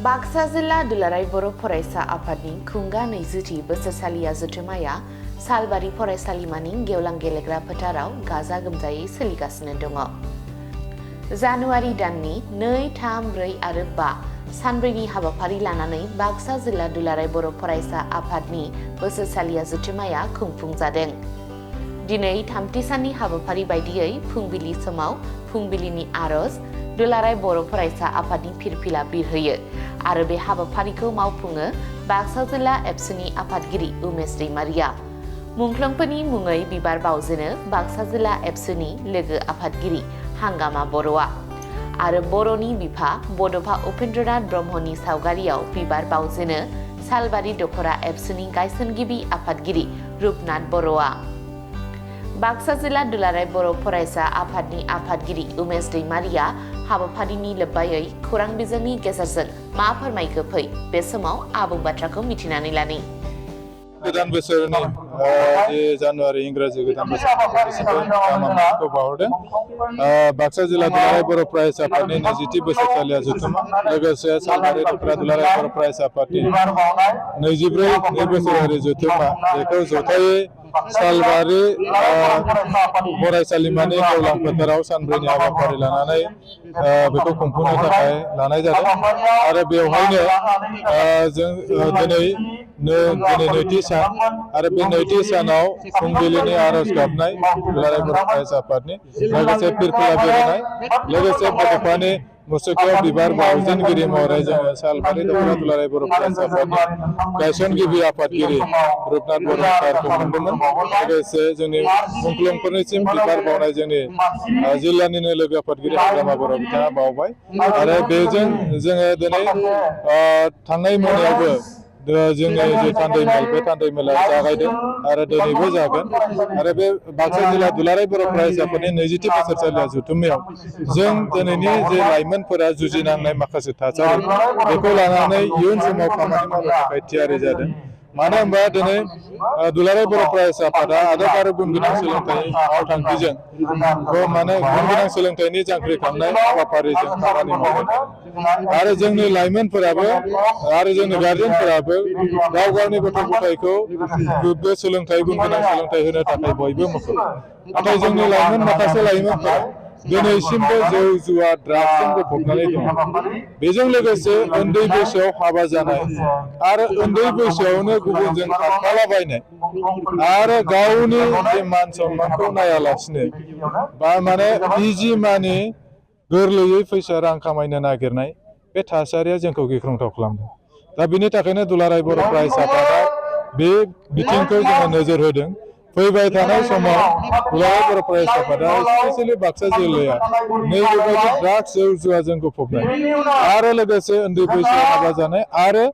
बाक्सा जिल्ला दुलाराय बर' फरायसा आफादनि खुंगा 20थि बोसोरसालिया जथुमाया सालबारि फरायसालिमानि गेवलां गेलेग्रा फोथाराव गाजा गोमजायै सोलिगासिनो दङ। जानुवारि दाननि 2, 3, 4 आरो 5 सानब्रैनि हाबाफारि लानानै बाक्सा जिल्ला दुलाराय बर' फरायसा आफादनि बोसोरसालिया जथुमाया खुंफुंजादों। दिनै थामथि साननि हाबाफारि बायदियै फुंबिलि समाव फुंबिलिनि आरज दुलाराय बर' फरायसा आफादनि फिरफिला बिरहोयो आरो बे हाबाफारिखौ मावफुङो बाक्सा जिल्ला एबसुनि आफादगिरि उमेश दैमारिया। मुंख्लंफोरनि मुङै बिबार बावजेनो बाक्सा जिल्ला एबसुनि लोगो आफादगिरि हांगामा बर'आ आरो बर'नि बिफा बड'फा उपेन्द्रनाथ ब्रह्मनि सावगारियाव बिबार बावजेनो सालबारि दखरा एबसुनि गायसनगिरि आफादगिरि रुपनाथ बर'आ। बाक्सा जिल्ला दुलाराय बर' फरायसा आफादनि आफादगिरि उमेश दैमारिया हाबाफारिनि लोब्बायै खौरां बिजोंनि गेजेरजों मा फोरमायखो फै बे समाव आबुं बाथ्राखौ मिथिनानै लानि। गोदान बोसोरनि जे जानुवारि इंराजि गोदान बोसोरखौ बावहरदों। बाक्सा जिल्ला दुलाराय बर' फरायसा आफादनि 20थि बोसोरसालिया जथुमा लोगोसे सालबारि दखरा दुलाराय बर' फरायसा आफादनि 24 बोसोरारि जथुमा बेखौ जथायै सालबारि फरायसालिमानि गेवलां फोथाराव सानब्रैनि हाबाफारि लानानै बेखौ खुंफुंनो थाखाय लानाय जादों आरो बेवहायनो जों दिनै नैथि सान आरो बे नैथि सानाव फुंबिलिनि आरज गाबनाय दुलाराय बर' फरायसा आफादनि लोगोसे फिरफिला बेरायनाय लोगोसे बड'फानि मुसुखायाव बिबार बावजेनगिरि महरै जोङो सालबारि दखरा दुलाराय बर' फरायसा आफादनि गायसनगिरि आफादगिरि रुपनाथ बर' सारखौ मोनदोंमोन। लोगोसे जोंनि मुंख्लंफोरनिसिम बिबार बावनाय जोंनि जिल्लानिनो लोगो आफादगिरि हांगामा बर' बिथाङा बावबाय आरो बेजों जोङो दिनै थांनाय मोनायावबो जोंनि जे थान्दैमेल बे थान्दैमेला जागायदों आरो दिनैबो जागोन आरो बे बाक्सा जिल्ला दुलाराय बर' फरायसा आफादनि 20थि बोसोरसालिया जथुम्मायाव जों दिनैनि जे लाइमोनफोरा जुजिनांनाय माखासे थासारि बेखौ लानानै इयुन समाव खामानि मावनो थाखाय थियारि जादों। मानो होनबा दिनै दुलाराय बर' फरायसा आफादा आदब आरो गुन गोनां सोलोंथाइ मावथांखिजों माने गुन गोनां सोलोंथाइनि जांख्रिखांनाय हाबाफारिजों खामानि मावदों आरो जोंनि लाइमोनफोराबो आरो जोंनि गार्जेनफोराबो गाव गावनि गथ' गथायखौ गोग्गो सोलोंथाइ गुन गोनां सोलोंथाइ होनो थाखाय बयबो मुखुब। नाथाय जोंनि माखासे लाइमोनफोरा दिनैसिमबो जौ जुवा ड्राग्सजों गफबनानै दङ। बेजों लोगोसे उन्दै बैसोआव हाबा जानाय आरो उन्दै बैसोआवनो गुबुनजों खारफालाबायनाय आरो गावनि जे मान सन्मानखौ नायालासिनो बा माने इजि मानि गोरलैयै फैसा रां खामायनो नागिरनाय बे थासारिया जोंखौ गिख्रंथाव खालामदों। दा बिनि थाखायनो दुलाराय बर' फरायसा आफादा बे बिथिंखौ जोङो नोजोर होदों। फैबाय थानाय समाव दुलाराय बर' फरायसा आफादा स्पेसियेलि बाक्सा जिल्लाया नैबेबायदि ड्राग्स जौ जुवाजों गफबनाय आरो लोगोसे उन्दै बैसोआव हाबा जानाय आरो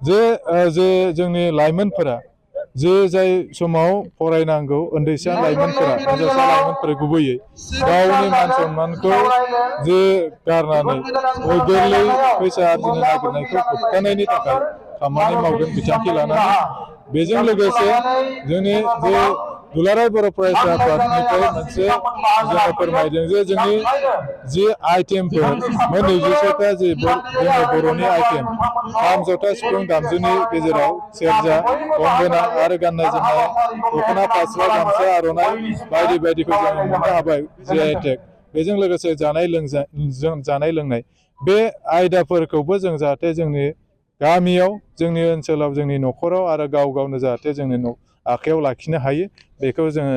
जे जोंनि लाइमोनफोरा जाय समाव फरायनांगौ उन्दैसा लाइमोनफोरा हिन्जावसा लाइमोनफोरा गुबैयै गावनि मान सन्मानखौ गारनानै गोरलै फैसा आरजिनो नागिरनायखौ होबथानायनि थाखाय खामानि मावगोन बिथांखि लानानै। बेजों लोगोसे जोंनि जे दुलाराय बर' फरायसा आफादनिफ्राय मोनसे जोङो फोरमायदों जे जोंनि जि आइटेमफोर मोन 27था जे जोंनि बर'नि आइटेम खाम जथा सिफुं दामजुनि गेजेराव सेरजा गंगोना आरो गाननाय जोमनाय दख'ना फास्रा गामसा आर'नाइ बायदि बायदिखौ जोङो मोननो हाबाय GI टेग। बेजों लोगोसे जानाय लोंनाय बे आयदाफोरखौबो जों जाहाथे जोंनि गामियाव जोंनि ओनसोलाव जोंनि न'खराव आरो गाव गावनो जाहाथे जोंनि आखायाव लाखिनो हायो बेखौ जोङो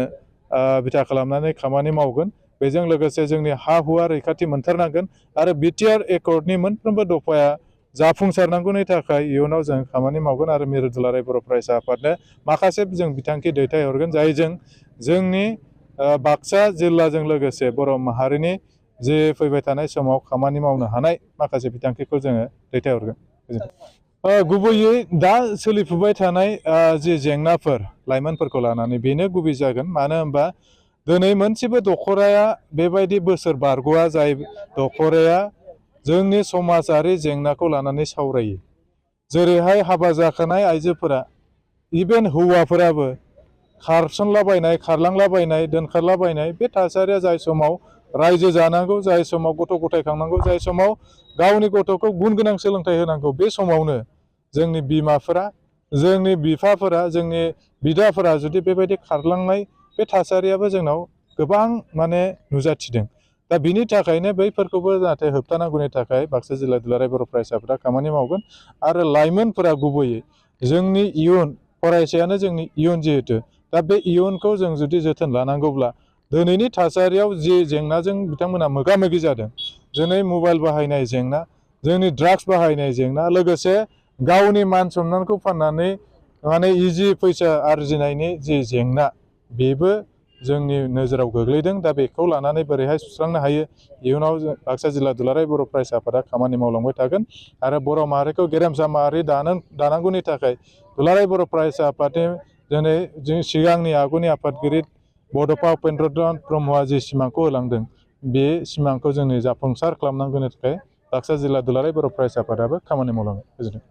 बिथा खालामनानै खामानि मावगोन। बेजों लोगोसे जोंनि हा हुआ रैखाथि मोनथारनांगोन आरो बिटिआर एकर्डनि मोनफ्रोमबो दफाया जाफुंसारनांगौनि थाखाय इयुनाव जों खामानि मावगोन आरो मिरु दुलाराय बर' फरायसा आफादनो माखासे जों बिथांखि दैथायहरगोन जायजों जोंनि बाक्सा जिल्लाजों लोगोसे बर' माहारिनि जे फैबाय थानाय समाव खामानि मावनो हानाय माखासे बिथांखिखौ जोङो दैथायहरगोन। गुबैयै दा सोलिफुबाय थानाय जे जेंनाफोर लाइमोनफोरखौ लानानै बेनो गुबै जागोन। मानो होनबा दिनै मोनसेबो दखराया बेबायदि बोसोर बारग'आ जाय दखराया जोंनि समाजारि जेंनाखौ लानानै सावरायो। जेरैहाय हाबा जाखानाय आइजोफोरा इभेन हौवाफोराबो खारसनलाबायनाय खारलांलाबायनाय दोनखारलाबायनाय बे थासारिया जाय समाव रायजो जानांगौ, जाय समाव गथ' गथाय खांनांगौ, जाय समाव गावनि गथ'खौ गुन गोनां सोलोंथाइ होनांगौ, बे समावनो जोंनि बिमाफोरा, जोंनि बिफाफोरा, जोंनि बिदाफोरा जुदि बेबायदि खारलांनाय बे थासारियाबो जोंनाव गोबां माने नुजाथिदों। दा बिनि थाखायनो बैफोरखौबो जाहाथे होबथानांगौनि थाखाय बाक्सा जिल्ला दुलाराय बर' फरायसा आफादा खामानि मावगोन। आरो लाइमोनफोरा गुबैयै जोंनि इयुन, फरायसायानो जोंनि इयुन जिहेतु, दा बे इयुनखौ जों जुदि जोथोन लानांगौब्ला दिनैनि थासारियाव जि जेंनाजों बिथांमोना मोगा मोगि जादों, दिनै मबाइल बाहायनाय जेंना, जोंनि ड्राग्स बाहायनाय जेंना, लोगोसे गावनि मान सन्मानखौ फाननानै माने इजि फैसा आरजिनायनि जि जेंना, बेबो जोंनि नोजोराव गोग्लैदों। दा बेखौ लानानै बोरैहाय सुस्रांनो हायो, इयुनाव बाक्सा जिल्ला दुलाराय बर' फरायसा आफादा खामानि मावलांबाय थागोन। आरो बर' माहारिखौ गेरेमसा माहारि दानांगौनि थाखाय दुलाराय बर' फरायसा आफादनि दिनै जों सिगांनि आगुनि आफादगिरि बड'फा उपेन्द्रनाथ ब्रह्मआ जि सिमांखौ होलांदों, बे सिमांखौ जोंनि जाफुंसार खालामनांगौनि थाखाय बाक्सा जिल्ला दुलाराय बर' फरायसा आफादाबो खामानि मावलांगोन। गोजोन्थों।